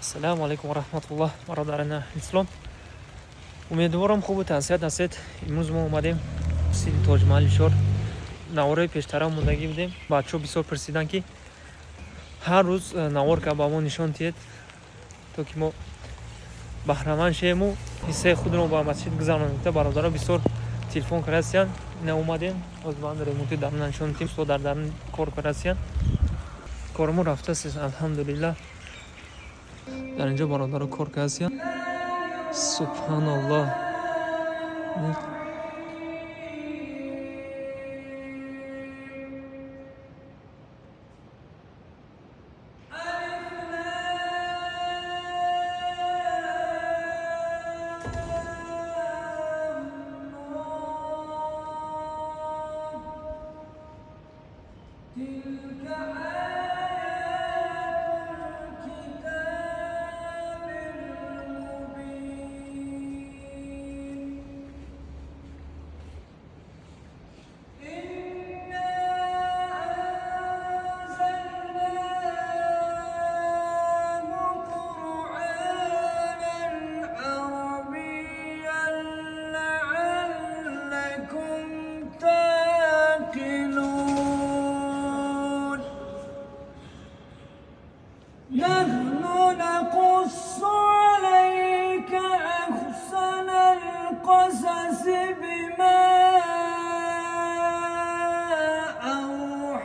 Ассалому алайкум ва раҳматуллоҳ, бародарани ислом. Умедворам, хубу тансиҳат ҳастед. Имрӯз мо омадем масҷиди Тоҷмаҳали Шор. Навораи пештара мондагӣ будем. Бачаҳо бисёр пурсиданд, ки ҳар рӯз навор ка ба мо нишон диҳед, то ки мо баҳраманд шавему ҳиссаи худро ба масҷид гузаронем. Бародаро бисёр телефон кардастиянд. Ина омадем, боз ба ремонти даруна нишон дидем. Усто дар дарун кор кардастиянд. Кормо рафтааст, алҳамдулиллаҳ. Дар инҷо бародаро кор кардастиянд. Субҳаналлоҳ. تلك آيات الكتاب المبين. إنا أنزلناه قرآنا عربيا لعلكم تعقلون. نحن نقص عليك أحسن القصص بما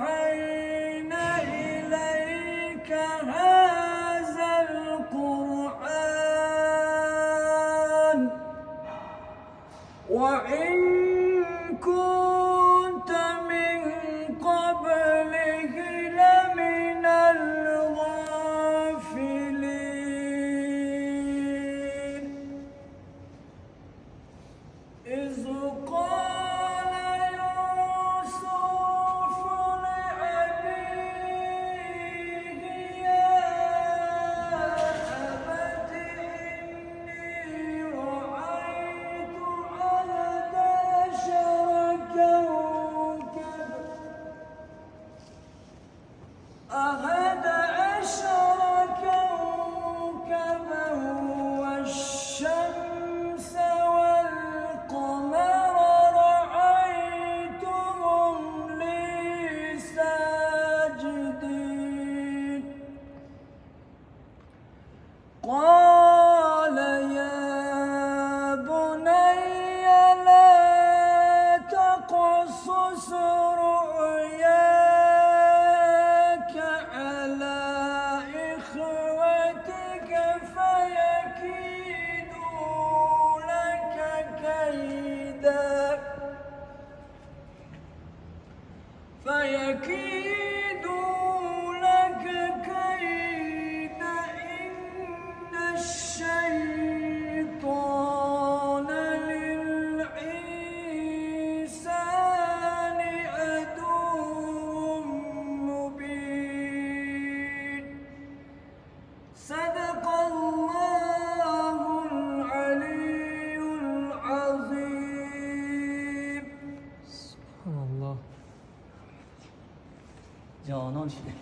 أوحينا إليك هذا القرآن، وإن كنت من قبله لمن الغافلين. إذ قال يوسف لأبيه: يا أبت، إني رأيت 11 كوكبا، 11 كوكبا، والشمس والقمر رأيتهم لي ساجدين. قال: يا بني، لا تقصص رؤياك على إخوتك فيكيدوا لك كيدا، فيكيدوا لك كيدا، إن الشيطان للإنسان عدو مبين. صدق الله العلي العظيم. Субҳаналлоҳ. Ҷонон шида.